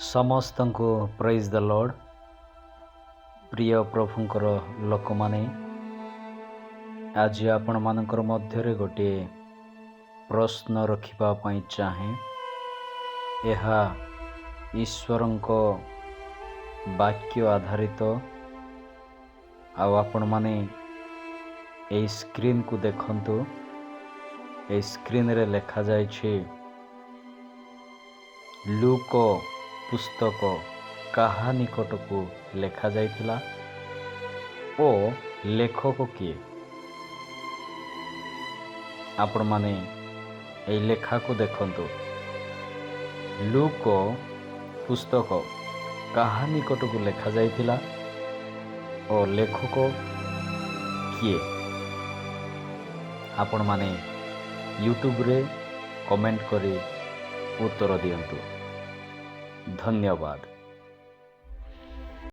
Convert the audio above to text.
ସମସ୍ତଙ୍କୁ ପ୍ରେଜ୍ ଦ ଲର୍ଡ଼। ପ୍ରିୟ ପ୍ରଭୁଙ୍କର ଲୋକମାନେ, ଆଜି ଆପଣମାନଙ୍କର ମଧ୍ୟରେ ଗୋଟିଏ ପ୍ରଶ୍ନ ରଖିବା ପାଇଁ ଚାହେଁ। ଏହା ଈଶ୍ୱରଙ୍କ ବାକ୍ୟ ଆଧାରିତ। ଆଉ ଆପଣମାନେ ଏଇ ସ୍କ୍ରିନ୍କୁ ଦେଖନ୍ତୁ। ଏଇ ସ୍କ୍ରିନ୍ରେ ଲେଖାଯାଇଛି, ଲୁକ ପୁସ୍ତକ କାହା ନିକଟକୁ ଲେଖାଯାଇଥିଲା ଓ ଲେଖକ କିଏ? ଆପଣମାନେ ଏଇ ଲେଖାକୁ ଦେଖନ୍ତୁ। ଲୁକ ପୁସ୍ତକ କାହା ନିକଟକୁ ଲେଖାଯାଇଥିଲା ଓ ଲେଖକ କିଏ? ଆପଣମାନେ ୟୁଟ୍ୟୁବରେ କମେଣ୍ଟ କରି ଉତ୍ତର ଦିଅନ୍ତୁ। ଧନ୍ୟବାଦ।